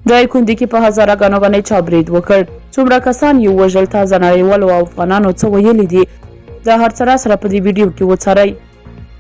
دایکندي کې په هزاره ګانو باندې چا برید وکړ؟ څومره کسان یې ووژل؟ تازه نړیوالو او افغانانو څه ویلي دي؟ دا هر څه راسره په دې ویډیو کې وڅارئ.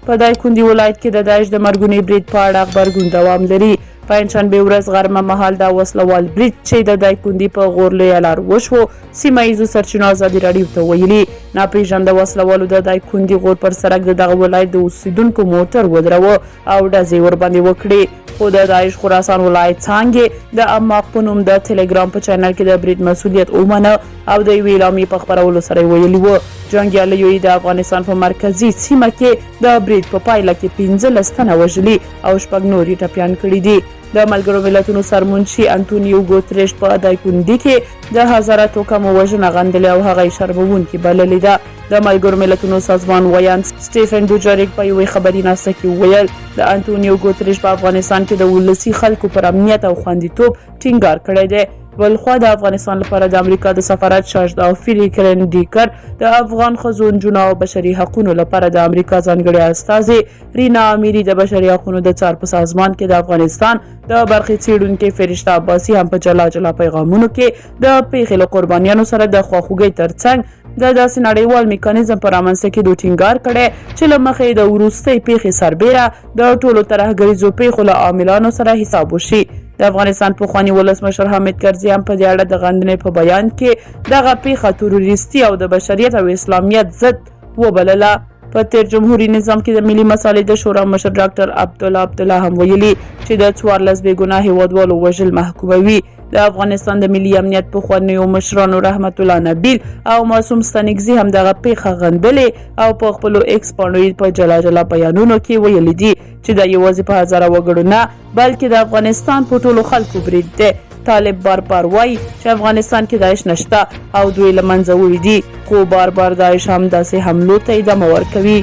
په دایکندي ولایت کې د داعش د مرګوني برید په اړه غبرګون دوام لري. پنجشنبې ورځ غرمه مهال دا وسله وال برید چې د دایکندي په غور لویه لار وشو، سیمه ییزو سرچینو ازادي راډیو ته ویلي، ناپېژانده وسله والو د دایکندي غور پر سړک د دغه ولایت د اوسېدونکو موټر ودراوه او ډزې ورباندې وکړې. خو د داعش خراسان ولایت څانګې د عماق په نوم د تلګرام په چینل کې د برید مسولیت ومنه او د یوې اعلامیې په خپرولو سره یې ویلي و، جنګیالیو یې د افغانستان په مرکزي سیمه کې د برید په پایله کې 15 تنه وژلي او شپږ نور یې ټپیان کړي دي. د ملګرو ملتونو سرمنشي انتونیو ګوتریش په دایکندي کې د هزاره توکمو وژنه غندلې او هغه یې شرموونکې بللې ده. د ملګرو ملتونو سازمان ویاند سټیفن دوجاریک په یوې خبري ناسته کې وویل، د انتونیو ګوتریش په افغانستان کې د ولسي خلکو پر امنیت او خوندیتوب ټینګار کړی دی. بلخوا د افغانستان لپاره د امریکا د سفارت شارژدافیر کرن ډیکر، د افغان ښځو، نجونو او بشري حقونو لپاره د امریکا ځانګړې استازې رینا امیري، د بشري حقونو د څار په سازمان کې د افغانستان د برخې څېړونکې فرشته عباسي هم په جلا جلا پیغامونو کې د پېښې له قربانیانو سره د خواخوږۍ ترڅنګ د داسې نړیوال میکانیزم پر رامنځته کېدو ټینګار کړی چې له مخې د وروستۍ پېښې سربېره د ټولو ترهګریزو پېښو له عاملانو سره حساب وشي. د افغانستان پخواني ولسمشر حامد کرزي هم په دې اړه د غندنې په بیان کې دغه پېښه تروریستي او د بشریت او اسلامیت ضد وبلله. په تېر جمهوري نظام کې د ملي مسالې د شورا مشر ډاکټر عبدالله عبدالله هم ویلي چې د 14 بې ګناه هېوادوالو وژل محکوموي. د افغانستان د ملي امنیت پخوانیو مشرانو رحمت الله نبیل او معصوم ستانکزي هم دغه پېښه غندلې او په خپلو ایکس پاڼو یې په جلا جلا بیانونو کې ویلي دي چې دا یوازې په هزاره وګړو نه، بلکې د افغانستان په ټولو خلکو برید دی. طالب بار بار وایي چې افغانستان کې داعش نشته او دوی له منځه وړي دي، خو بار بار داعش هم داسې حملو ته ادامه ورکوي.